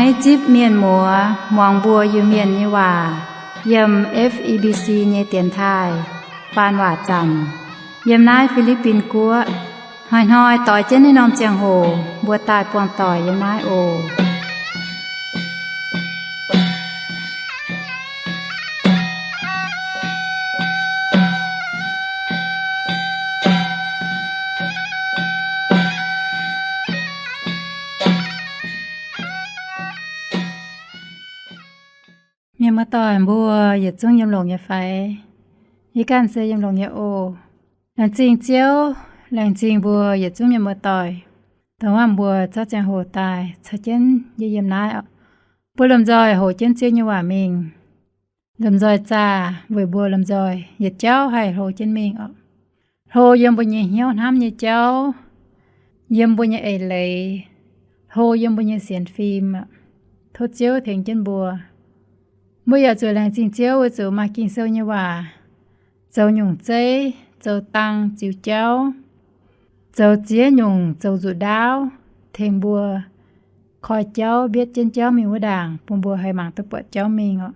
Naaiv zipv mienh muoz muangx mbuo Iu-Mienh nyei waac yiem F E B C nyei dienx taaih faan waac zanc yiem naaiv Fi^li^bin Guoqv. Hnoi-hnoi doix jienv naaiv norm ziangh hoc mbuo daaih buangh doic yiem naaiv oc. Mienh muoz-doic mbuo yietc zungv yiem longx nyei fai? Yie ganh se yiem longx nyei oc. Laengz zingh Ziouv, laengz zingh mbuo yietc zungv mienh muoz-doic, dongh wuov mbuo zorqv ziangh hoc daaih caux jienv yie yiem naaiv oc. Mbuo lomh nzoih hoqc jienv Ziouv nyei waac mingh. Lomh nzoih zaah weic mbuo lomh nzoih yietc jauv haih hlo jienv mingh oc. Hlo yiem mbuo nyei hnyouv hnamv nyei jauv, yiem mbuo nyei eix leiz, hlo yiem mbuo nyei sienx fim. Tov Ziouv tengx jienv mbuo. Mbuo yaac zuqc laengz zingh Ziouv weic zuqc maaih Ging-Sou nyei waac zoux nyungc zeiv, zoux dang ziux jauv, zoux ziex nyungc zoux nzuqc ndaauv, tengx mbuo koi jauv mbietv jienv jauv mingh wuov ndaangc, bun mbuo haih mangc duqv buatc jauv mingh oc.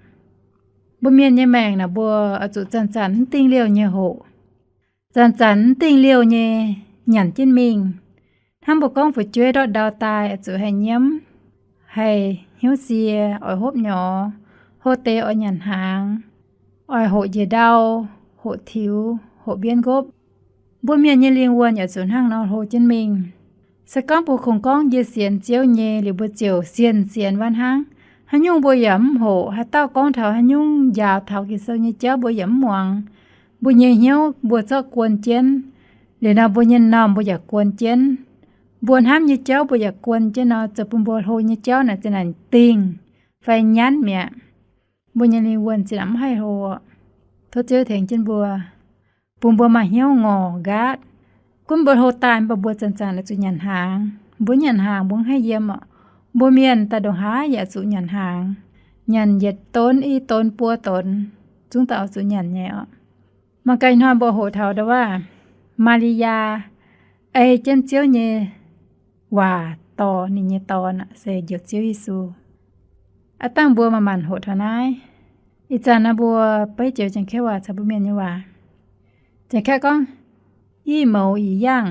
Mbuo mienh nyei maengc naaic mbuo oix zuqc zanc-zanc mv dingh liouh nyei hoqc, zanc-zanc mv dingh liouh nyei nyanc jienv mingh. Hnangv mbuo gorngv fu'jueiv ndortv ndau daaih oix zuqc haih nyiemv, haih hnyouv sie, oix hopv nyorx, hlo deix oix nyanc hnaangx, oix hoqc njiec ndau, hoqc tiux, hoqc mbienv nqopv. Mbuo mienh nyei lingh wuonh yaac zuqc hnangv nor hlo jienv mingh. Se gorngv mbuo kungx gorngv yie sienx Ziouv nyei liuz mbuo ziouc sienx sienx wuov hnangv, haaix nyungc mbuo yaac mv hoqc. Haaix dauh gorngv taux haaix nyungc, njaaux taux Ging-Sou nyei jauv mbuo yaac mv muangx. Mbuo nyei hnyouv mbuo zorqv guon jienv, liuz nor mbuo nyei m'normh mbuo yaac guon jienv. Mbuo hnamv nyei jauv mbuo yaac guon jienv nor, zoux bun mbuo hlo nyei jauv naaic zinh naaic dingh fai nyanv mi'aqv. Mbuo nyei lingh wuonh zinh naaic mv haih hlo. Tov Ziouv tengx jienv mbuo, bun mbuo maaih hnyouv ngorc nqaatv. Gunv mbuo hlo daaih mv baac mbuo zanc-zanc oix zuqc nyanc hnaangx. Mbuo nyanc hnaangx mbuo mv haih yiem oc. Mbuo mienh daaih ndongc haaix yaac zuqc nyanc hnaangx. Nyanc yietc donx, i donx, buo donx, zungv daaih oix zuqc nyanc nyei oc. Mangc gaax ih hnoi mbuo hoqc taux ndau wuov Maa^li^yaa ei jienv Ziouv nyei waac dorh ninh nyei dorn se Njoux Ziouv Yesu. Aav dangh mbuo manc-manc hoqc taux naaiv. Ih zanc naaiv mbuo beiv joux Janx-Kaeqv waac caux mbuo Mienh nyei waac. Janx-Kaeqv gorngv, i mouz i yangh.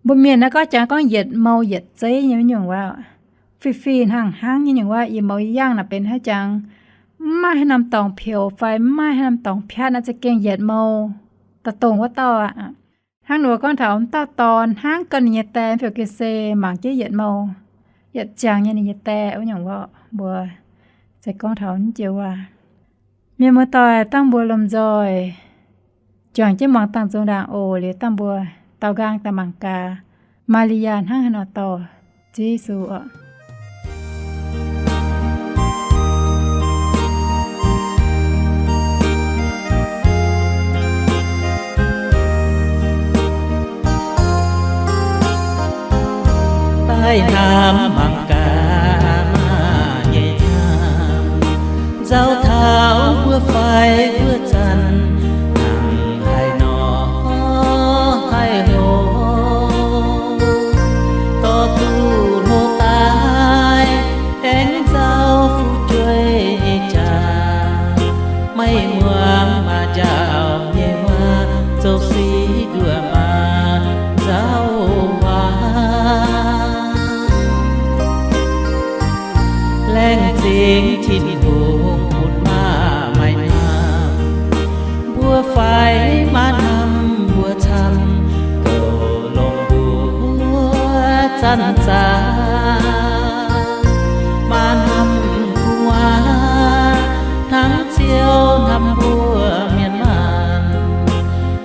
Mbuo Mienh naaiv gorngv jangx gorngv yietc mou yietc zeiv nyei nyungc waac, fih fih hnangv hnangv nyei nyungc waac. I mouz i yangh naaic benx haaix jangx, mv maaih haaix norm dorngx peux fai mv maaih haaix norm dorngx piatv naaiv za'gengh yietc mou daaih dongh wuov dauh aqv. Hnangv nor gorngv taux wuov dauh dorn hnangv ganh ninh nyei die, mv baac ga'sie mangc jienv yietc mou, yietc ziangx nyei ninh nyei die wuov nyungc waac. Mbuo se gorngv taux naaiv joux waac. Mienh muoz-doic, dangh mbuo lomh nzoih juangc jienv muangx dangh nzung ndaangc oc. Liuz dangh mbuo daaux nqaang daaih mangc gaax, Maa^li^yaa hnangv haaix nor dorh Ziouv Yesu oc. Daaih hnamv mangc gaax maaih nyei hnamv, nzauh taux mbuo fai mbuo zanc, hnangv haaix nor haih hlo, dorh duqv hlo daaih aengx nzauh fu'jueiv nyei jaax. Maiv muangx maaih njaaux nyei waac, zoux sic nduov maaih nzauh waac. Laengz zingh Tin-Hungh bun maaih hnamv, mbuo fai maaih hnamv mbuo camv, goux longx mbuo zanc-zanc. Maaih hnamv gu'nguaaz hnangv Ziouv hnamv mbuo mienh maanh.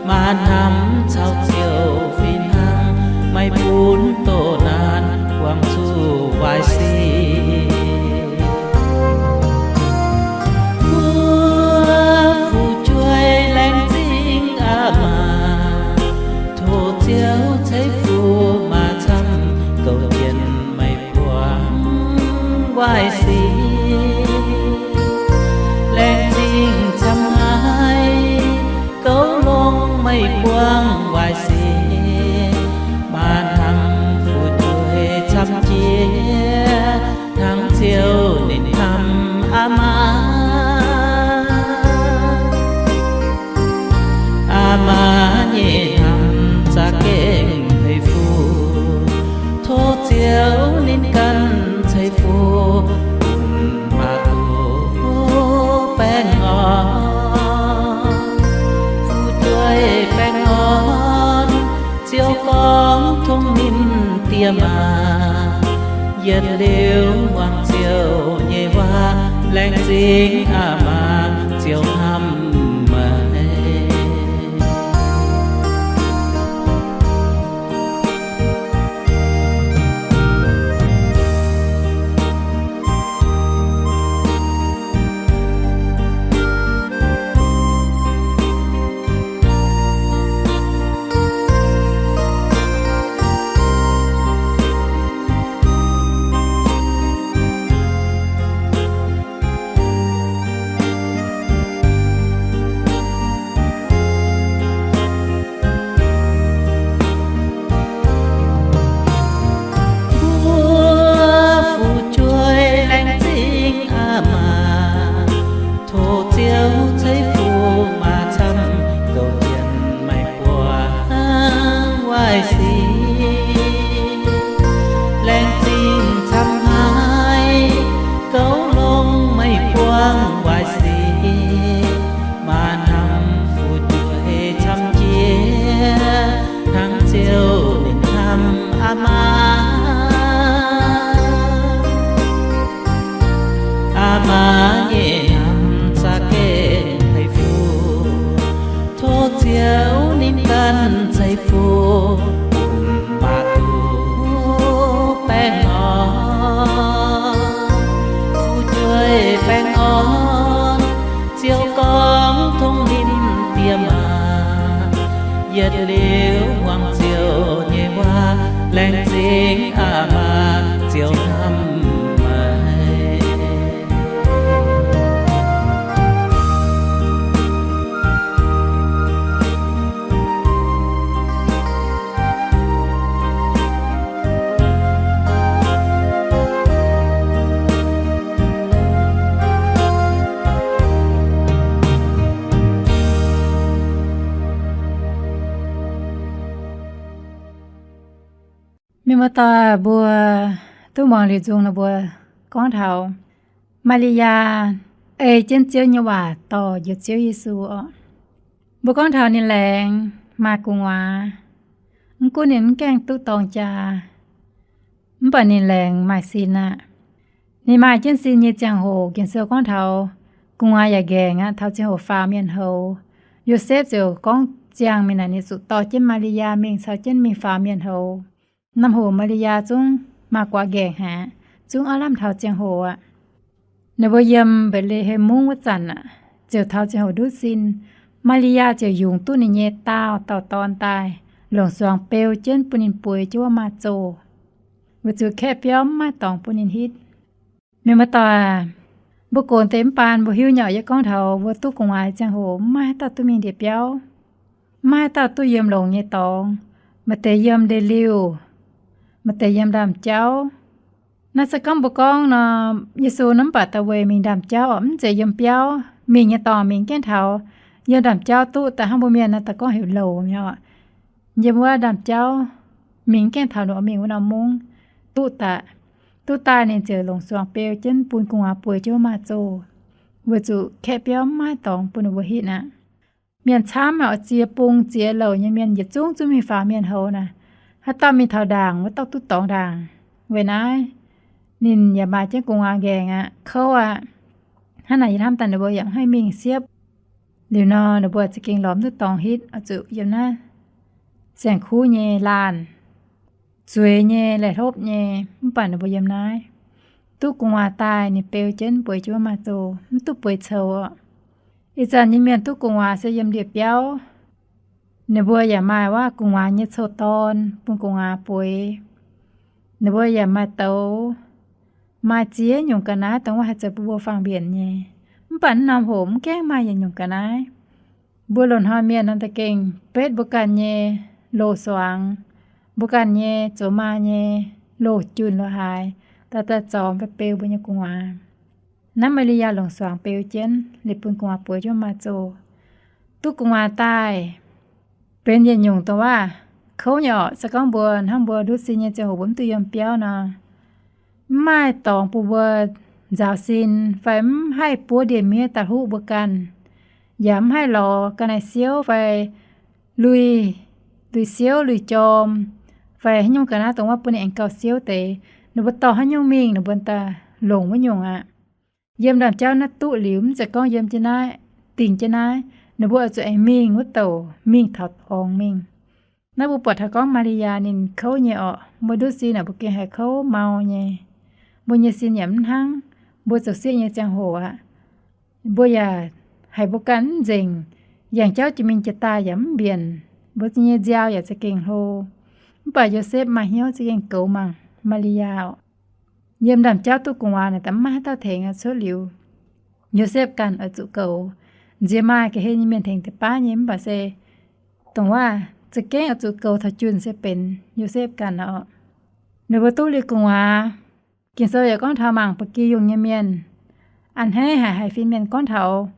Maaih hnamv caux Ziouv fih hnangv, maiv bun doqc naanc buangh zuqc waaic sic. Mbuo fu'jueiv laengz zingh aqv maah! Tov Ziouv ceix fuqv maaih camv, goux jienv maiv buangh waaic sic. Laengz zingh camv haic, goux longx maiv buangh waaic sic. Maaih hnamv fu'jueiv camv jiex hnangv Ziouv Yie maah, yietc liuz muangx Ziouv nyei waac, laengz zingh aa maa, Ziouv hnamv meih. Mbuo fu'jueiv laengz zingh aa maa, tov Ziouv ceix fuqv maa camv, goux jienv maiv buangv waaic sic. Laengz zingh camv haic, goux longx maiv buangv waaic sic. Maa hnamv fu'jueiv camv jiex, hnangv Ziouv ninh hnamv aa maa. Aa maa nyei hnamv za'gengh haih fuqv. Tov Ziouv ninh ganh ceix fuqv bun maa duqv baengh orn. Fu'jueiv baengh orn, Ziouv gorngv tongv ninh diex maa. Yietc liuz muangx Ziouv nyei waac, laengz zingh aa maa, Ziouv hnamv meih. Mienh muoz-doic mbuo duqv muangx liuz nzung nor, mbuo gorngv taux Maa^li^yaa ei jienv Ziouv nyei waac dorh njoux Ziouv Yesu oc. Mbuo gorngv taux ninh laengz maaih gu'nguaaz, mv gunv ninh mv gaengh duqv dorng jaa, mv baac ninh laengz maaih sin aqv. Ninh maaih jienv sin nyei ziangh hoc, Ging-Sou gorngv taux gu'nguaaz yaac nqaengc aqv. Taux ziangh hoc faaux mienh houz, Yosepv ziouc gorngv ziangh mingh naaic, ninh zuqc dorh jienv Maa^li^yaa mingh caux jienv mingh faaux mienh houz. Norm hoc Maa^li^yaa zungv maaih guaax nqaengc haic, zungv oix lamh taux ziangh hoc aqv. Ninh mbuo yiem Mbetc^le^hem Mungv wuov zanc aqv, ziouc taux ziangh hoc ndutv sin, Maa^li^yaa ziouc yungz duqv ninh nyei daauh dauh dorn daaih, longc suangx beu jienv bun ninh bueix jienv wuov maaz zoh, weic zuqc kaeqv biauv mv maaih dorngx bun ninh hitv. Mienh muoz-doic, mbuo gox deix mv baan mbuo hiuv nyei, yie gorngv taux mbuo duqv gu'nguaaz ziangh hoc mv maaih haaix dauh duqv mingh ndie-biauv, mv maaih haaix dauh duqv yiem longx nyei dorngx. Maaih deix yiem ndeic-liuh, maaih deix yiem ndaamv-jauv. Naaiv se gorngv mbuo gorngv nor, Yesu nor mv baac daaih weic mingh ndaamv-jauv oc, mv zeiz yiem biauv. Mingh nyei dorngx mingh gaengh taux yiem ndaamv-jauv duqv daaih, hnangv mbuo mienh naaiv daaih gorngv heuc louc nyei oc. Yiem wuov ndaamv-jauv mingh gaengh taux ninh mingh wuov norm mungv duqv daaih. Duqv daaih ninh ziouc longc suangx beu jienv bun gu'nguaaz bueix jienv wuov maaz zoh, weic zuqc kaeqv biauv mv maaih dorngx bun ninh mbuo hitv aqv. Mienh camv aqv, ziex bung ziex louc nyei mienh yietc zungv zungv mingh faaux mienh houz naaic. Haaix dauh mingh taux ndaangc wuov dauh duqv dorngx ndaangc. Weic naaiv ninh yaac maaih jienv gu'nguaaz nqaengc aqv, kouv aqv. Hnangv naaic yie hnamv daaih ninh mbuo yaac mv haih mingh siepv. Liuz nor ninh mbuo za'gengh lorz mv duqv dorngx hitv, oix zuqc yiem naaiv saeng-kuv nyei laanh, zueiz nyei, laih hlopv nyei, mv baac ninh mbuo yiem naaiv. Duqv gu'nguaaz daaih ninh beu jienv bueix jienv wuov maaz zoh, mv duqv bueix coux oc. Ih zanc nyei mienh duqv gu'nguaaz se yiem ndie-biauv. Ninh mbuo yaac maaih wuov gu'nguaaz nyei coux-dorn bun gu'nguaaz bueix. Ninh mbuo yaac maaih douz, maaih ziex nyungc ga'naaiv dongh wuov haih zoux bun mbuo faang-mbienc nyei. Mv baac naaiv norm hoc mv gaengh maaih yietc nyungc ga'naaiv. Mbuo loz-hnoi mienh norm da'gengh betv mbuo ganh nyei loz-suangx, mbuo ganh nyei zoux maa nyei loz-junh loz-haaix daaih, daaih zormx beu mbuo nyei gu'nguaaz. Naaiv Maa^li^yaa longc suangx beu jienv liuz bun gu'nguaaz bueix jienv maaz zoh. Duqv gu'nguaaz daaih benx yietc nyungc dongh wuov kouv nyei orqc. Se gorngv mbuo hnangv mbuo ndutv sin nyei ziangh hoc mbuo mv duqv yiem biauv nor, mv maaih dorngx bun mbuo nzaaux sin fai mv haih buov ndie-miev daaih huv mbuo ganh, yaac mv haih lorz ga'naaiv siouv fai lui, lui siouv lui jorm, fai haaix nyungc ga'naaiv dongh wuov bun ninh aengx gauh siouv deix. Ninh mbuo dorh haaix nyungc mingh ninh mbuo daaih longc wuov nyungc aqv. Yiem ndaamv-jauv naaiv duqv liuz, mv zeiz gorngv yiem jienv naaiv, dingh jienv naaiv, ninh mbuo oix zuqc aengx mingh wuov douc, mingh taux orngx mingh. Naaiv mbuo buatc taux gorngv Maa^li^yaa ninh kouv nyei orqc. Mbuo nduqc sin naaic mbuo gengh haih kouv mau nyei. Mbuo nyei sin yaac mv hnangv. Mbuo zoux sieqv nyei ziangh hoc aqv, mbuo yaac haiz mbuo ganh mv nzengc, yangh jauv jiex mingh jiex daaih yaac mv mbienc, mbuo nyei nziaaux yaac za'gengh hlo. Mv baac Yosepv maaih hnyouv za'gengh goux mangc Maa^li^yaa. Yiem ndaamv-jauv duqv gu'nguaaz naaic daaih mv maaih haaix dauh tengx cuotv liuz, Yosepv ganh oix zuqc goux. Nziex maaih ga'hlen nyei mienh tengx deix baav nyei, mv baac se dongh wuov za'gengh oix zuqc goux taux junh se benx Yosepv ganh orqc. Ninh mbuo duqv liuz gu'nguaaz, Ging-Sou yaac gorngv taux mangc ba'gi yungh nyei mienh a'hneiv haic, haiz fin-mienh gorngv taux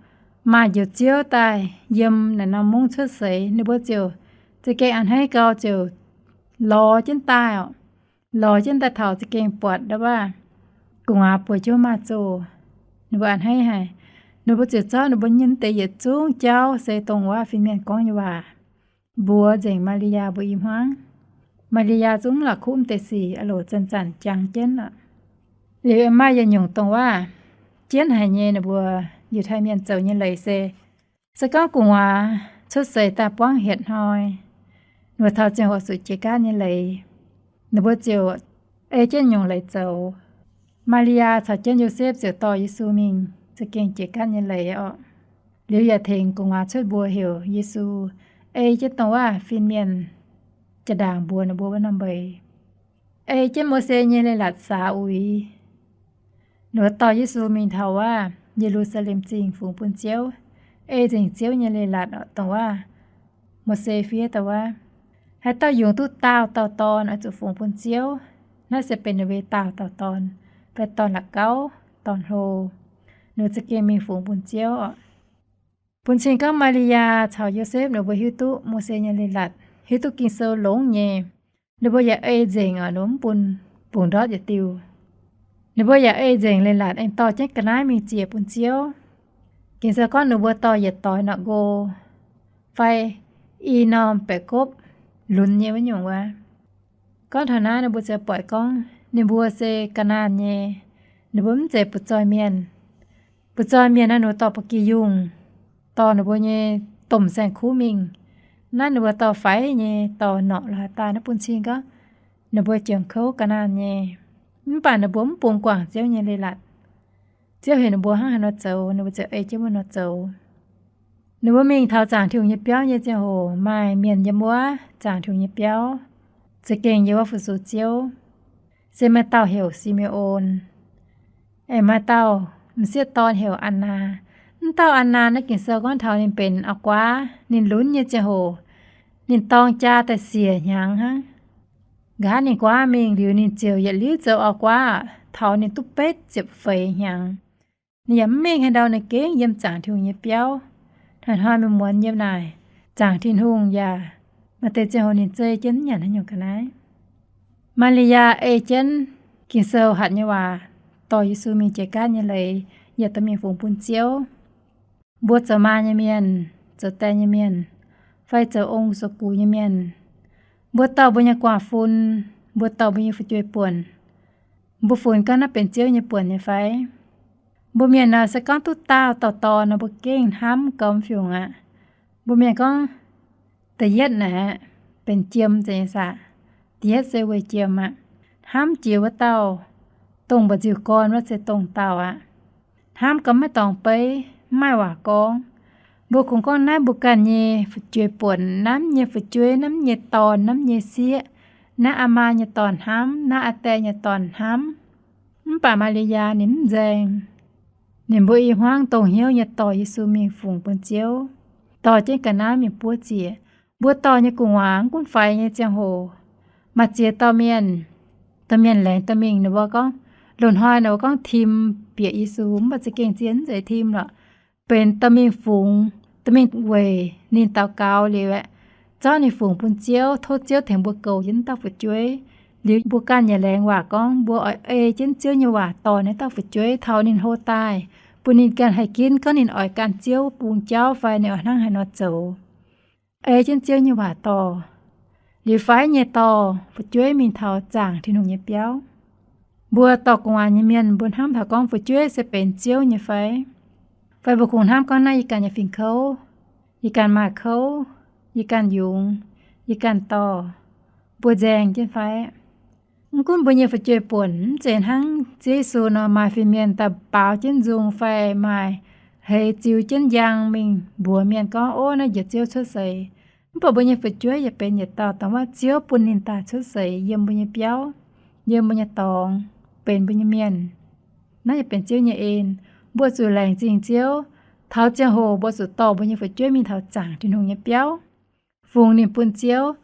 maaih njoux ziouv daaih yiem naaic norm mungv cuotv seix, ninh mbuo ziouc za'gengh a'hneiv gau ziouc lorz jienv daaih orqc. Lorz jienv daaih taux za'gengh buatc nda'waav gu'nguaaz bueix jienv maaih zoh. Ninh mbuo a'hneiv haic. Ninh mbuo ziouc zorqv ninh mbuo nyei deix yietc zungv jauv se dongh wuov fin-mienh gorngv nyei waac mbuox nzengc Maa^li^yaa mbuo i hmuangv. Maa^li^yaa zungv la'kuqv m'deix sic, a'loc zanc-zanc jangx jienv aqv. Liuz aengx maaih yietc nyungc dongh wuov jienv haic nyei ninh mbuo Yiutai Mienh zoux nyei leiz se, se gorngv gu'nguaaz cuotv seix daaih buangv hietc hnoi, ninh mbuo taux ziangh hoc zuqc jiex gaatv nyei leiz, ninh mbuo ziouc ei jienv nyungc leiz zoux. Maa^li^yaa caux jienv Yosepv ziouc dorh Yesu mingh za'gengh jiex gaatv nyei leiz orqc. Liuz yaac tengx gu'nguaaz cuotv mbuox heuc Yesu ei jienv dongh wuov fin-mienh jaa-ndaangc mbuox ninh mbuo wuov norm mbeix, ei jienv Mose nyei leiz-latc saax uix. Ninh mbuo dorh Yesu mingh taux wuov Ye^lu^saa^lem Zingh fungx bun Ziouv, ei nzengc Ziouv nyei leiz-latc dongh wuov Mose fiev daaih wuov, haaix dauh yungz duqv daauh dauh dorn oix zuqc fungx bun Ziouv. Naaiv se benx ninh mbuo daauh dauh dorn, fai dorn-la'gauv, dorn-hlo. Ninh mbuo za'gengh mingh fungx bun Ziouv orqc. Bun cing gorngv Maa^li^yaa caux Yosepv ninh mbuo hiuv duqv Mose nyei leiz-latc, hiuv duqv Ging-Sou longx nyei, ninh mbuo yaac ei nzengc orqc, ninh mbuo mv bun bungx ndortv yietc diuh. Ninh mbuo yaac ei nzengc leiz-latc aengx dorh jienv ga'naaiv mingh ziec bun Ziouv. Ging-Sou gorngv ninh mbuo dorh yietc doix norqc nqo fai i norm baeqc gopv lunx nyei wuov nyungc wuov. Gorngv taux naaiv ninh mbuo ziouc buatc gorngv ninh mbuo se ga'naanh nyei. Ninh mbuo mv zeiz butv-zoih mienh. Butv-zoih mienh naaiv ninh mbuo dorh ba'gi yungh, dorh ninh mbuo nyei domh saeng-kuv mingh. Naaiv ninh mbuo dorh faix nyei, dorh norqc lorz haaix daaih naaiv bun cing gorngv ninh mbuo jomc kouv ga'naanh nyei. Mv baac ninh mbuo mv bungx guangc Ziouv nyei leiz-latc. Ziouv heuc ninh mbuo hnangv haaix nor zoux, ninh mbuo ziouc ei jienv wuov nor zoux. Ninh mbuo mingh taux zaangc Tin-Hungh nyei biauv nyei ziangh hoc, maaih mienh yiem wuov zaangc Tin-Hungh nyei biauv, za'gengh yiem wuov fu-sux Ziouv. Se maaih dauh heuc Si^me^on, aengx maaih dauh m'sieqv dorn heuc Annaa. Mv dauh Annaa naaiv Ging-Sou gorngv taux ninh benx auv-guaav. Ninh lunx nyei ziangh hoc, ninh dorng jaa daaih siec hnyangx hnangv. Nqa'haav ninh guaav mingh liuz, ninh ziouc yietc liuz zoux auv-guaav taux ninh duqv betv ziepc feix hnyangx. Ninh yaac mv mingh haaix ndau, ninh gengh yiem zaangc Tin-Hungh nyei biauv. Hnoi-hnoi mingh muonz yiem naaic zaangc Tin-Hungh yaac maaih deix ziangh hoc ninh zei jienv nyanc haaix nyungc ga'naaiv. Maa^li^yaa ei jienv Ging-Sou hatc nyei waac dorh Yesu mingh jiex gaatv nyei leiz, yaac dorh mingh fungx bun Ziouv. Mbuo zoux maa nyei mienh, zoux die nyei mienh, fai zoux ong zoux gux nyei mienh, mbuo dorh mbuo nyei guaax fun, mbuo dorh mbuo nyei fu'jueiv buonc, mbuo funx gaax naaiv benx Ziouv nyei buonc nyei fai? Mbuo mienh nor se gorngv duqv daauh dauh dorn nor mbuo gengh hnamv gau fiungc aqv. Mbuo mienh gorngv da'yietv naaic benx jiem zeiz nyei saah? Da'yietv se weic jiem aqv. Hnamv jiex wuov dauh, dongh mba'nziu-gorn wuov se dongh dauh aqv. Hnamv gau maiv dorngx beiv, mv maaih waac gorngv. Mbuo kungx gorngv naaiv mbuo ganh nyei fu'jueiv buonc, naaiv nyei fu'jueiv, naaiv nyei dorn, naaiv nyei sieqv, naaiv aa maa nyei dorn hnamv, naaiv aa die nyei dorn hnamv. Mv baac Maa^li^yaa ninh mv nzaeng. Ninh mbuo i hmuangv dongh hnyouv nyei dorh Yesu mingh fungx bun Ziouv, dorh jienv ga'naaiv mingh buov ziec. Mbuo dorh nyei gu'nguaaz mv gunv faix nyei ziangh hoc, maaih ziex dauh mienh, dauh mienh laengz dorh mingh, ninh mbuo gorngv, loz-hnoi ninh mbuo gorngv tim bieqc Yesu, mv baac za'gengh zien mv zeiz tim lorqc. Benx dorh mingh fungx, dorh mingh weic ninh daux gaux liuz aeqv, zorqv ninh fungx bun Ziouv, tov Ziouv tengx mbuo goux jienv naaiv dauh fu'jueiv. Liuz mbuo ganh yaac laengz waac gorngv mbuo oix ei jienv Ziouv nyei waac dorh naaiv dauh fu'jueiv taux ninh hlo daaih, bun ninh ganh haih ginv gorngv ninh oix gan Ziouv bun jauv fai ninh oix hnangv haaix nor zoux. Ei jienv Ziouv nyei waac dorh. Liuz fai nyei dorh fu'jueiv mingh taux zaangc Tin-Hungh nyei biauv. Mbuo dorh gu'nguaaz nyei mienh mbuo hnamv taux gorngv fu'jueiv se benx Ziouv nyei fai? Fai mbuo kungx hnamv gorngv naaiv yie ganh nyei fingx kouv, yie ganh maaih kouv, yie ganh yungz, yie ganh dorh, mbuo nzaeng jienv fai? Mv gunv mbuo nyei fu'jueiv-buonc mv zeiz hnangv Ziouv Yesu nor maaih fin-mienh daaih baaux jienv nzung fai maaih heix ziux jienv njang mingh mbuox mienh gorngv, Ov, naaiv njiec Ziouv cuotv seix. Mv baac mbuo nyei fu'jueiv yaac benx yietc dauh dongh wuov Ziouv bun ninh daaih cuotv seix yiem mbuo nyei biauv, yiem mbuo nyei dorngx, benx mbuo nyei mienh. Naaiv yaac benx Ziouv nyei en. Mbuo zuqc laengz zingh Ziouv. Taux ziangh hoc mbuo zuqc dorh mbuo nyei fu'jueiv mingh taux zaangc Tin-Hungh nyei biauv, fungx ninh bun Ziouv,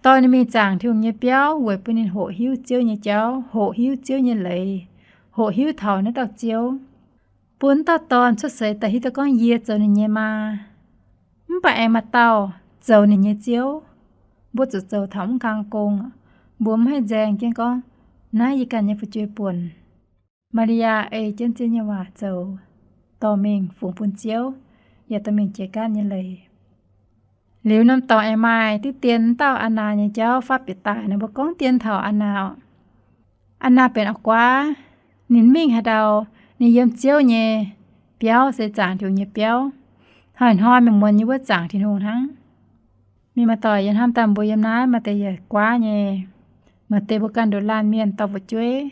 dorh ninh mingh zaangc Tin-Hungh nyei biauv weic bun ninh hoqc hiuv Ziouv nyei jauv, hoqc hiuv Ziouv nyei leiz, hoqc hiuv taux naaiv dauh Ziouv. Bun dauh dorn cuotv seix daaih hiuv duqv gorngv yie zoux ninh nyei maa, mv baac aengx maaih dauh zoux ninh nyei Ziouv. Mbuo zuqc zoux taux mv kang gong. Mbuo mv haih nzaeng jienv gorngv, Naaiv yie ganh nyei fu'jueiv-buonc. Maa^li^yaa ei jienv Ziouv nyei waac zoux, dorh mingh fungx bun Ziouv, yaac dorh mingh jiex gaatv nyei leiz. Liuz norm dorngx aengx maaih diqv dien dauh Aa^naa nyei jauv faatv bieqc daaih nor, mbuo gorngv dien taux Aa^naa. Aa^naa benx auv-guaav. Ninh mingh haaix ndau, ninh yiem Ziouv nyei biauv se zaangc Tin-Hungh nyei biauv. Hnoi-hnoi mingh muonz nyei wuov zaangc Tin-Hungh hnangv. Mienh maaih doic, yie hnamv daaih mbuo yiem naaiv maaih deix yaac guaav nyei. Maaih deix mbuo ganh nduqc laanh mienh dorh fu'jueiv.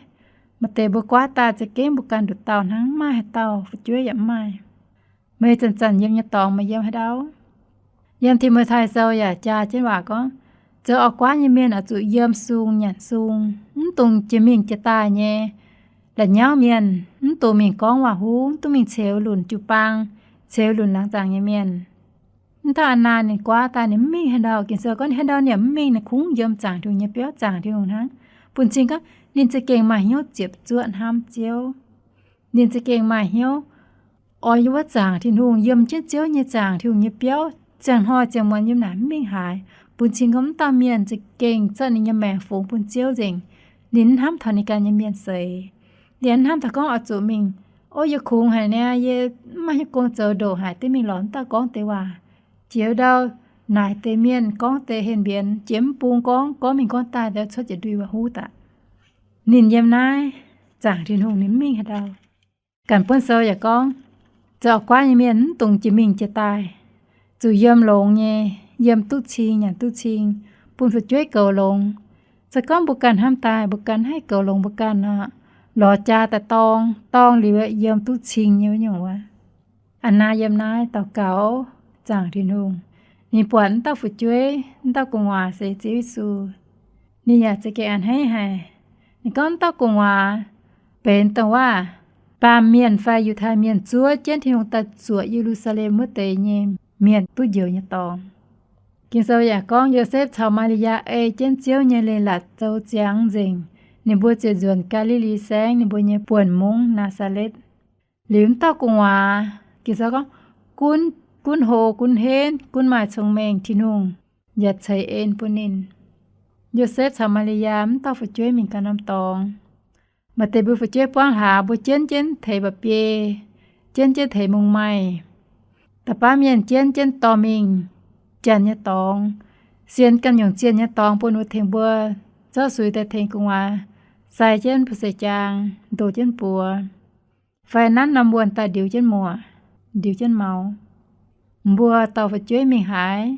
Maaih deix mbuo guaav daaih za'gengh mbuo ganh nduqc dauh hnangv, mv maaih haaix dauh fu'jueiv yaac mv maaih. Meih zanc-zanc yiem nyei dorngx meih yiem haaix ndau? Yiem Ti^mo^tai Sou yaac jaa jienv waac gorngv, zoux auv-guaav nyei mienh oix zuqc yiem sung nyanc sung, mv dungx jiex mingh jiex daaih nyei, la'nyauv mienh, mv dungx mingh gorngv waac-huv, mv dungx mingh ceux lunc jiu-baang, ceux lunc laangz zaangc nyei mienh. Mv dauh Aa^naa ninh guaav daaih ninh mv mingh haaix ndau. Ging-Sou gorngv ninh haaix ndau ninh yaac mv mingh, ninh kungx yiem zaangc Tin-Hungh nyei biauv zaangc Tin-Hungh hnangv. Bun cing gorngv ninh za'gengh maaih hnyouv ziepc zuoqv hnamv Ziouv. Ninh za'gengh maaih hnyouv oix yiem wuov zaangc Tin-Hungh, yiem jienv Ziouv nyei zaangc Tin-Hungh nyei biauv ziangh hnoi ziangh muonz yiem naaic mv mingh haaix. Bun cing gorngv mv dauh mienh za'gengh zorqv ninh nyei maengc fungx bun Ziouv nzengc. Ninh mv hnamv taux ninh ganh nyei mienh seix. Ninh hnamv taux gorngv oix zuqc mingh, Ov, yie kungx haic niaa, yie mv maaih hnyouv gong zoux, ndoqc haic, diev mingh lorz mv dauh gorngv deix waac. Jiex ndau naaic deix mienh gorngv deix henh mbienx, jiex mv bung gorngv, gorngv mingh gorngv daaih, cuotv jiex ndui waac-huv daaih. Ninh yiem naaiv zaangc Tin-Hungh ninh mv mingh haaix ndau. Ganh buonv sou yaac gorngv, zoux auv-guaav nyei mienh mv dungx jiex mingh jiex daaih, zuqc yiem longx nyei, yiem duqv cing nyanc duqv cing, bun fu'jueiv goux longx. Se gorngv mbuo ganh hnamv daaih mbuo ganh haih goux longx mbuo ganh nor, lorz jaa daaih dorng, dorng liuz yiem duqv cing nyei wuov nyungc wuov. Aa^naa yiem naaiv daux gaux zaangc Tin-Hungh. Ninh buatc mv dauh fu'jueiv, mv dauh gu'nguaaz se Ziouv Yesu. Ninh yaac za'gengh a'hneiv haic. Ninh gorngv mv dauh gu'nguaaz benx dongh waac baamh mienh fai Yiutai Mienh zuov jienv Tin-Hungh daaih zuoqc Ye^lu^saa^lem wuov deix nyei mienh duqv njoux nyei dorngx. Ging-Sou yaac gorngv Yosepv caux Maa^li^yaa ei jienv Ziouv nyei leiz-latc zoux ziangx nzengc, ninh mbuo ziouc nzuonx Gaa^li^li Saengv ninh mbuo nyei buonc mungv, Naa^saa^letv. Liuz mv dauh gu'nguaaz, Ging-Sou gorngv, gunv, gunv hlo, gunv henv, gunv maaih cong-mengh, Tin-Hungh yaac ceix en bun ninh. Yosepv caux Maa^li^yaa mv dauh fu'jueiv mingh ganh norm dorngx. Maaih deix mbuo fu'jueiv buangv hlaax, mbuo jienv jienv teix mba'biei, jienv jienv teix mungh maih. Da'baav mienh jienv jienv dorh mingh janx nyei dorngx, sienx ganh nyungc zienh nyei dorngx bun wuov tengx mbuo zorqv suix daaih tengx gu'nguaaz sai jienv mbu'ziex jaang, ndoh jienv buoz, fai nanv norm wuonh daaih ndiux jienv muoc, ndiux jienv maux. Mbuo dorh fu'jueiv mingh haaix?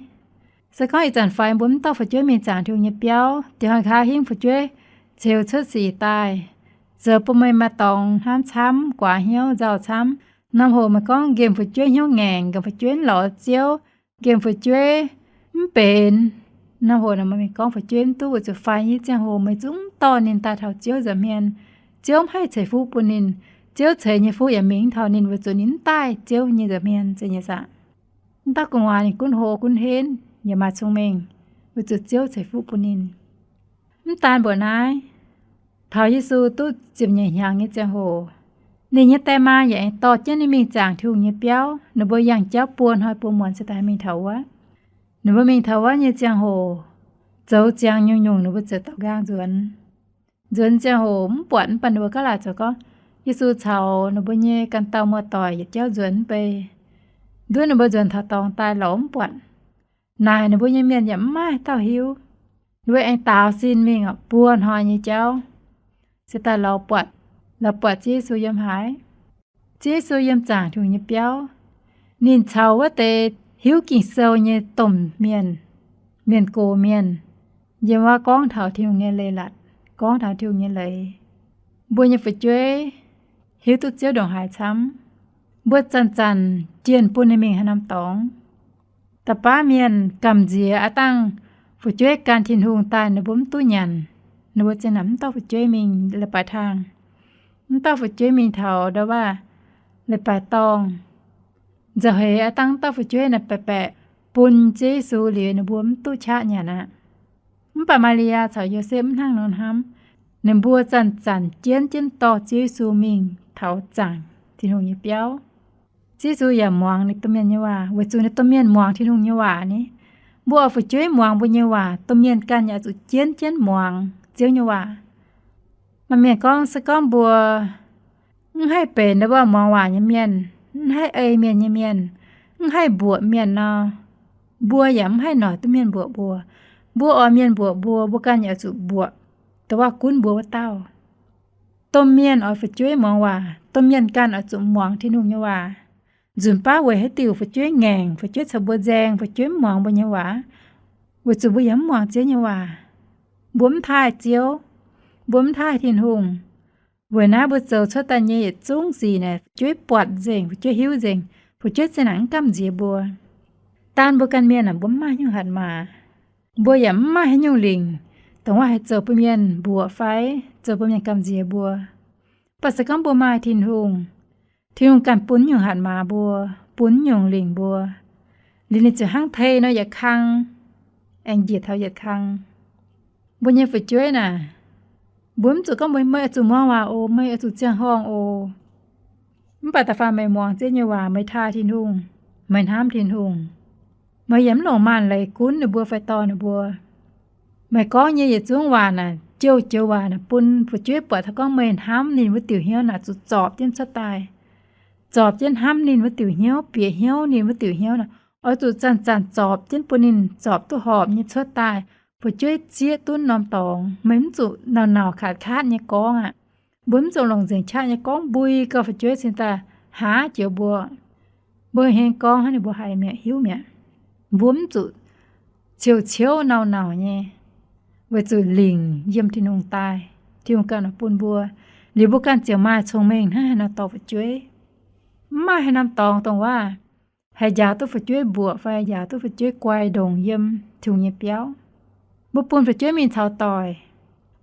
Se gorngv ih zanc faix mbuo mv dorh fu'jueiv mingh zaangc Tin-Hungh nyei biauv, dieh hnoi nqa'haav hingv fu'jueiv ceux cuotv sic daaih, zoux bun meih maaih dorngx hnamv camv, guaax hnyouv, nzauh camv. Norm hoc meih gorngv nqemh fu'jueiv hnyouv ngaengc, nqemh fu'jueiv lorz Ziouv, nqemh fu'jueiv mv benx. Norm hoc naaic meih mingh gorngv fu'jueiv mv duqv, weic zuqc faix nyei ziangh hoc meih zungv mv dorh ninh daaih taux Ziouv nza'hmien. Ziouv mv haih ceix fuqv bun ninh. Ziouv ceix nyei fuqv yaac mingh mv taux ninh, weic zuqc ninh mv daaih Ziouv nyei nza'hmien, zeiz nyei saah? Mv dauh gu'nguaaz ninh gunv hlo gunv henv yaac maaih cong-mengh, weic zuqc Ziouv ceix fuqv bun ninh. Mv daan mbuoqc naaiv, taux Yesu duqv ziepc nyeic hnyangx nyei ziangh hoc, ninh nyei die maa yaac aengx dorh jienv ninh mingh zaangc Tin-Hungh nyei biauv. Ninh mbuo yangh jauv buo hnoi buo muonz se daaih mingh taux wuov. Ninh mbuo mingh taux wuov nyei ziangh hoc, zoux ziangx nyungc-nyungc ninh mbuo ziouc douc nqaang nzuonx. Nzuonx ziangh hoc mv buatc, mv baac ninh mbuo gaav laaic zoux gorngv, Yesu caux ninh mbuo nyei ganh dauh muoz-doic yietc jauv nzuonx mv bei. Nduov ninh mbuo nzuonx taux dorngx daaih lorz mv buatc. Naaic ninh mbuo nyei mienh yaac mv maaih dauh hiuv. Ninh mbuo aengx daaux sin mingh buo hnoi nyei jauv, se daaih lorz buatc, lorz buatc Ziouv Yesu yiem haaix. Ziouv Yesu yiem zaangc Tin-Hungh nyei biauv. Ninh caux wuov deix hiuv Ging-Sou nyei domh mienh, mienh gox mienh, yiem wuov gorngv taux Tin-Hungh nyei leiz-latc, gorngv taux Tin-Hungh nyei leiz. Mbuo nyei fu'jueiv hiuv duqv Ziouv ndongc haaix camv. Mbuo zanc-zanc jienh bun ninh mingh haaix norm dorngx. Da'baav mienh gamh nziex aav dangh fu'jueiv gan Tin-Hungh daaih ninh mbuo mv duqv nyanc. Ninh mbuo zinh naaic mv dorh fu'jueiv mingh leiz-baaix taang, mv dorh fu'jueiv mingh taux ndau waav leiz-baaix dorngh. Nzauh heix aav dangh mv dorh fu'jueiv naaic baeqc baeqc bun Ziouv Yesu liuz ninh mbuo mv duqv qaqv nyanc aqv. Mv baac Maa^li^yaa caux Yosepv mv hnangv nor hnamv. Ninh mbuo zanc-zanc jienv jienv dorh Ziouv Yesu mingh taux zaangc Tin-Hungh nyei biauv. Ziouv Yesu yaac muangx ninh domh mienh nyei waac weic zuqc ninh domh mienh muangx Tin-Hungh nyei waac ni. Mbuo oix fu'jueiv muangx mbuo nyei waac, domh mienh ganh yaac oix zuqc jienv jienv muangx Ziouv nyei waac. Maaih mienh gorngv, se gorngv mbuo mv haih benx ndau wuov muangx waac nyei mienh, mv haih ei mienh nyei mienh, mv haih mbuoqc mienh nor, mbuo yaac mv haih noic duqv mienh mbuoqc mbuo. Mbuo oix mienh mbuoqc mbuo, mbuo ganh yaac oix zuqc mbuoqc dongh wuov gunv mbuo wuov dauh. Domh mienh oix fu'jueiv muangx waac, domh mienh ganh oix zuqc muangx Tin-Hungh nyei waac. Nzunc baav weic haaix diuc fu'jueiv ngaengc, fu'jueiv caux mbuo nzaeng, fu'jueiv mv muangx mbuo nyei waac? Weic zuqc mbuo yaac mv muangx Ziouv nyei waac. Mbuo mv taaih Ziouv, mbuo mv taaih Tin-Hungh. Weic naaiv mbuo zoux cuotv daaih nyei yietc zungv sic naaic fu'jueiv buatc nzengc, fu'jueiv hiuv nzengc, fu'jueiv zinh naaic mv gamh nziex mbuo. Daan mbuo ganh mienh aah, mbuo mv maaih haaix nyungc hatc maaz. Mbuo yaac mv maaih haaix nyungc lingc, dongh wuov haih zoux bun mienh mbuoqc fai zoux bun mienh gamh nziex mbuo. Mv baac se gorngv mbuo maaih Tin-Hungh, Tin-Hungh ganh bun nyungc hatc maaz mbuo, bun nyungc lingc mbuo, liuz ninh ziouc hnangv tei nor yietc kang, aengx njiec taux yietc kang. Mbuo nyei fu'jueiv naaic, mbuo mv zuqc gorngv, meih oix zuqc muangx waac oc, meih oix zuqc ziangh horngh oc. Mv baac da'faanh meih muangx Ziouv nyei waac, meih taaih Tin-Hungh, meih hnamv Tin-Hungh, meih yaac mv longc maanc leiz gunv ninh mbuo fai dorh ninh mbuo. Meih gorngv nyei yietc zungv waac naaic, joux-joux waac naaic bun fu'jueiv buatc taux gorngv meih hnamv ninh wuov diuc hnyouv naaic zuqc zorpc jienv cuotv daaih. Zorpc jienv hnamv ninh wuov diuc hnyouv, bieqc hnyouv ninh wuov diuc hnyouv naaic, oix zuqc zanc-zanc zorpc jienv bun ninh zorpc duqv horpc nyei cuotv daaih. Fu'jueiv zieqv duqv norm dorngx, meih mv zuqc nauc-nauc kaatv-kaatv nyei gorngv aqv. Mbuo mv zuqc longc nzengc qaqv nyei gorngv mbui gauh fu'jueiv cingx daaih haaz joux mbuo. Mbuo heng gorngv hnangv ninh mbuo haiz mi'aqv, hiuv mi'aqv. Mbuo mv zuqc ciouv-ciouv nauc-nauc nyei, weic zuqc lingc yiem Tin-Hungh daaih, Tin-Hungh ganh oix bun mbuo. Liuz mbuo ganh ziouc maaih cong-mengh hnangv haaix nor dorh fu'jueiv. Mv maaih haaix norm dorngx dongh wuov haih njaaux duqv fu'jueiv mbuoqc fai njaaux duqv fu'jueiv guai ndongc yiem Tin-Hungh nyei biauv. Mbuo bun fu'jueiv mingh caux doic,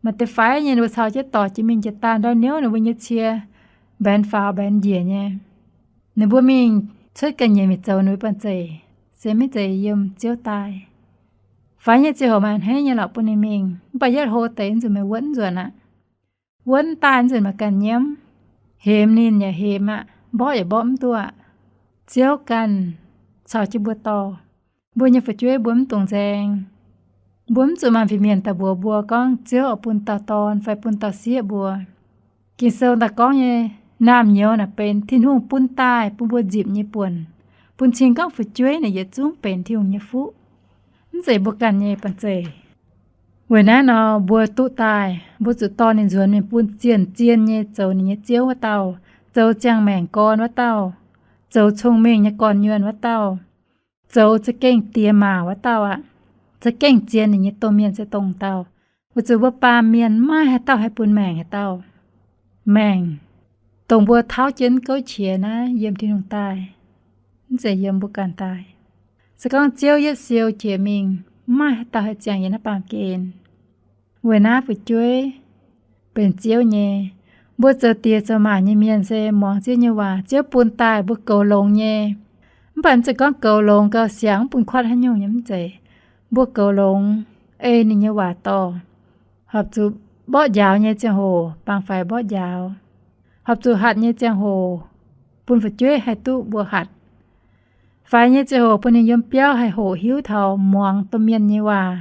maaih deix faix nyei ninh mbuo caux jienv doic jiex mingh jiex daaih ndau niouv ninh mbuo nyei cie mbaenx faaux mbaenx njiec nyei. Ninh mbuo mingh cuotv ga'nyiec mingh zoux ninh mbuo banh zeic, se maiv zeiz yiem Ziouv daaih. Faix nyei ziangh hoc maaih a'hneiv nyei lorqc bun ninh mingh, mv baac yietv hlo deix nzunc meih wuonv nzuonc aqv. Wuonv daaih nzunc maaih ganh nyiemv, hemx ninh yaac hemx aqv, mborqv yaac mborqv mv duqv aqv. Ziouv ganh caux jienv mbuo dorh. Mbuo nyei fu'jueiv mbuo mv dungx nzaeng. Mbuo mv zuqc maaih fin-mienh daaih mbuox mbuo gorngv Ziouv oix bun dauh dorn fai bun dauh sieqv mbuo. Ging-Sou daaih gorngv nyei, naamh nyouz naaic benx Tin-Hungh bun daaih bun mbuo nzipc nyei buonc, bun cing gorngv fu'jueiv naaic yietc zungv benx Tin-Hungh nyei fuqv, mv zeiz mbuo ganh nyei banh zeic. Weic naaiv nor mbuo duqv daaih, mbuo zuqc dorh ninh nzuonx mingh bun zien-zien nyei zoux ninh nyei ziouv wuov dauh, zoux ziangh maengc gorn wuov dauh, zoux cong-mengh nyei gorn-nyuonh wuov dauh, zoux za'gengh diex maac wuov dauh aqv. Za'gengh zien ninh nyei domh mienh se dongh dauh. Weic zuqc mbuo baamh mienh maiv maaih haaix dauh haih bun maengc haaix dauh. Maengc, dongh mbuo tauv jienv gouv qiex naaiv yiem Tin-Hungh daaih, mv zeiz yiem mbuo ganh daaih. Se gorngv Ziouv yietv siou qiex mingh, mv maaih haaix dauh haih ziangh yiem naaiv baamh gen. Weic naaiv fu'jueiv benx Ziouv nyei. Mbuo zoux diex zoux maac nyei mienh se muangx Ziouv nyei waac, Ziouv bun daaih mbuo goux longx nyei. Mv baac mv zeiz gorngv goux longx gauh siangx mv bun kuatv haaix nyungc nyei, mv zeiz. Mbuo goux longx, ei ninh nyei waac dorh, horpc zuqc mborqv njaaux nyei ziangh hoc baengh faix mborqv njaaux, horpc zuqc hatc nyei ziangh hoc bun fu'jueiv haih duqv mbuo hatc. Faix nyei ziangh hoc bun ninh yiem biauv haih hoqc hiuv taux muangx domh mienh nyei waac.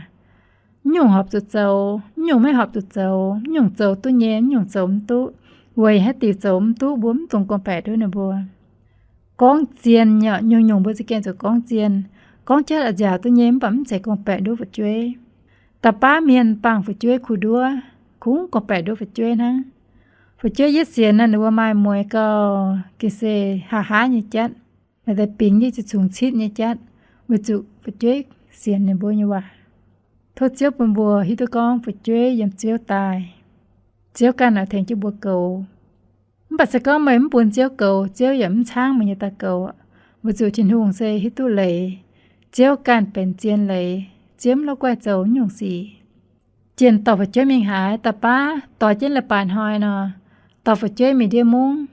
Mv nyungc horpc zuqc zoux, mv nyungc maiv horpc zuqc zoux, mv nyungc zoux duqv nyei, mv nyungc zoux mv duqv, weic haaix diuc zoux mv duqv, mbuo mv dungx gorngv-baeqc nduov ninh mbuo. Gorngv zien nyei, nyungc-nyungc mbuo za'gengh zuqc gorngv zien. Gorngv jatv a'nziaauc duqv nyei mv baac mv zeiz gorngv-baeqc nduov fu'jueiv. Da'baav mienh bangh fu'jueiv kuh nduov, kungx gorngv-baeqc nduov fu'jueiv hnangv. Fu'jueiv yietv sienx naaic, ninh mbuo maaih mueiz gauh gengh se haaix haaix nyei jatv, maaih deix bingx nyei, zuqc cungx citv nyei jatv, weic zuqc fu'jueiv sienx ninh mbuo nyei waac. Tov Ziouv bun mbuo hiuv duqv gorngv fu'jueiv yiem Ziouv daaih, Ziouv ganh oix tengx jienv mbuo goux. Mv baac se gorngv meih mv bun Ziouv goux, Ziouv yaac mv caangv meih nyei daaih goux, weic zuqc Tin-Hungh se hiuv duqv leiz. Ziouv ganh benx zien leiz, Ziouv mv la'guaih zoux nyungc sic. Jienh dorh fu'jueiv mingh haaix, da'baav dorh jienv leiz-baaix hnoi nor, dorh fu'jueiv mingh ndiev mungv,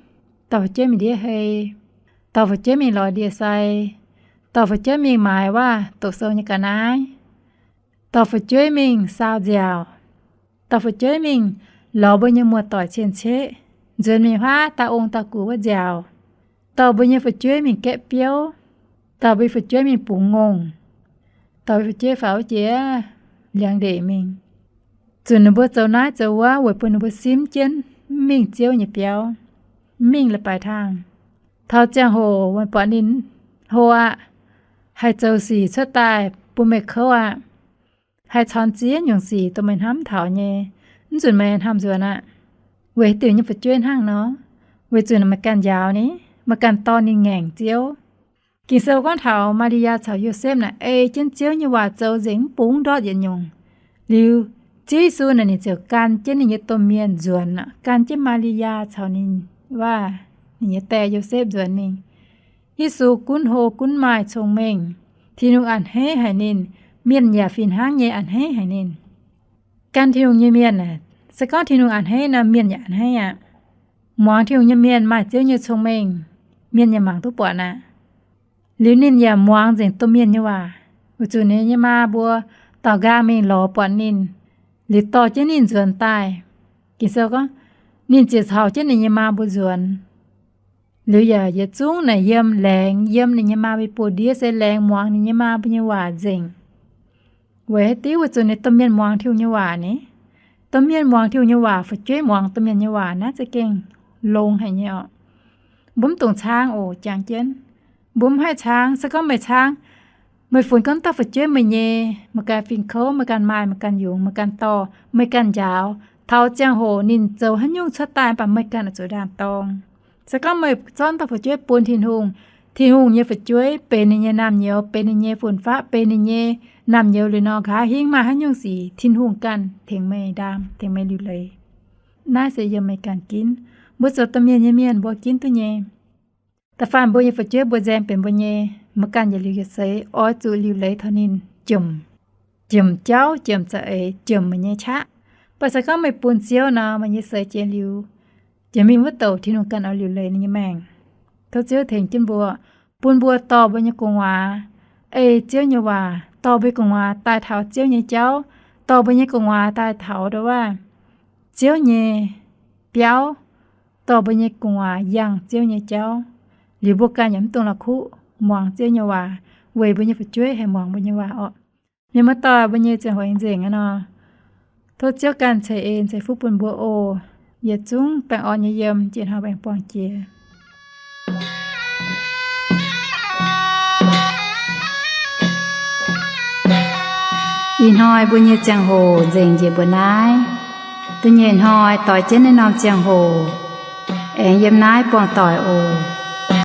dorh fu'jueiv mingh ndiev hei, dorh fu'jueiv mingh lorz ndie sai, dorh fu'jueiv mingh maaiz waac doqc sou nyei ga'naaiv, dorh fu'jueiv mingh saau nziaauc, dorh fu'jueiv mingh lorz mbuo nyei muoz-doic cien-ceqv, nzuonx mingh huaav dauh ong dauh gux wuov nziaauc, dorh mbuo nyei fu'jueiv mingh gaeqv biouv, dorh mbuo nyei fu'jueiv mingh bungx ngongh, dorh mbuo fu'jueiv faaux wuov jiex liangx ndeic mingh, zunc ninh mbuo zoux naaiv zoux wuov weic bun ninh mbuo simv jienv mv mingh Ziouv nyei biauv, mv mingh leiz-baaix hnangv. Taux ziangh hoc meih buatc ninh hlo aqv, haih zoux sic cuotv daaih bun meih kouv aqv, haih caux ziex nyungc sic dongh meih hnamv taux nyei, mv zunc meih hnamv nzuonx aqv. Weic haaix diuc nyei fu'jueiv hnangv nor? Weic zuqc meih ganh njaaux ninh, meih ganh dorh ninh ngaengc Ziouv. Ging-Sou gorngv taux Maa^li^yaa caux Yosepv naaic ei jienv Ziouv nyei waac zoux nzengc, mv bungx ndortv yietc nyungc. Liuz, Ziouv Yesu naaic ninh ziouc gan jienv ninh nyei domh mienh nzuonx, gan jienv Maa^li^yaa caux ninh, waac, ninh nyei die Yosepv nzuonx mingh. Yesu gunv hlo gunv maaih cong-mengh. Tin-Hungh a'hneiv haic ninh. Mienh yaac fih hnangv nyei a'hneiv haic ninh. Gan Tin-Hungh nyei mienh, se gorngv Tin-Hungh a'hneiv nor, mienh yaac a'hneiv aqv. Muangx Tin-Hungh nyei mienh maaih Ziouv nyei cong-mengh, mienh yaac mangc duqv buatc aqv. Liuz ninh yaac muangx nzengc domh mienh nyei waac, weic zuqc ninh nyei maa mbuo daaux nqaang mingh lorz buatc ninh, liuz dorh jienv ninh nzuonx daaih. Ging-Sou gorngv, ninh ziouc caux jienv ninh nyei maa mbuo nzuonx. Liuz yaac yietc zungv naaic yiem laengz, yiem ninh nyei maa mbuo buoz-ndiev se laengz muangx ninh nyei maa mbuo nyei waac nzengc. Weic haaix diuc? Weic zuqc ninh domh mienh muangx Tin-Hungh nyei waac ni. Domh mienh muangx Tin-Hungh nyei waac, fu'jueiv muangx domh mienh nyei waac naaiv za'gengh longx haic nyei oc. Mbuo mv dungx caangv oc, jangx jienv. Mbuo mv haih caangv. Se gorngv meih caangv, meih funx gorngv dauh fu'jueiv meih nyei, meih ganh fingx kouv, meih ganh maaih, meih ganh yungz, meih ganh dorh, meih ganh njaaux, taux ziangh hoc ninh zoux haaix nyungc cuotv daaih mv baac meih ganh oix zuqc ndaam-dorng. Se gorngv meih zorqv dauh fu'jueiv bun Tin-Hungh, Tin-Hungh nyei fu'jueiv benx ninh nyei naamh nyouz, benx ninh nyei fun-faqv, benx ninh nyei naamh nyouz liuz nor, nqa'haav hingv maaih haaix nyungc sic Tin-Hungh ganh tengx meih ndaam, tengx meih liuc leiz. Naaiv se yiem meih ganh ginv. Mbuo zoux domh mienh nyei mienh mbuo ginv duqv nyei. Da'faanh mbuo nyei fu'jueiv mbuo nzaeng benx mbuo nyei, meih ganh yietc liuz yietc seix oix zuqc liuc leiz taux ninh, jomc, jomc jauv, jomc za'eix, jomc meih nyei qaqv. Mv baac se gorngv meih bun Ziouv nor, meih nyei seix jiex liuz, jiex mingh wuov douc Tin-Hungh ganh oix liuc leiz ninh nyei maengc. Tov Ziouv tengx jienv mbuo, bun mbuo dorh mbuo nyei gu'nguaaz ei Ziouv nyei waac, dorh mbuo nyei gu'nguaaz daaih taux Ziouv nyei jauv, dorh mbuo nyei gu'nguaaz daaih taux ndongc wuov Ziouv nyei biauv, dorh mbuo nyei gu'nguaaz yangh Ziouv nyei jauv. Liuz mbuo ganh yaac mv dungx la'kuqv muangx Ziouv nyei waac, weic mbuo nyei fu'jueiv haih muangx mbuo nyei waac orqc. Mienh muoz-doic, mbuo nyei ziangh hoc aengx nzengc aqv nor. Tov Ziouv ganh ceix en ceix fuqv bun mbuo oc. Yietc zungv baengh orn nyei yiem, jiex hnoi mbuo aengx buangh jiex. Ih hnoi mbuo nyei ziangh hoc nzengc njiec mbuo naaiv. Da'nyeic hnoi doix jienv naaiv norm ziangh hoc aengx yiem naaiv buangh doic oc.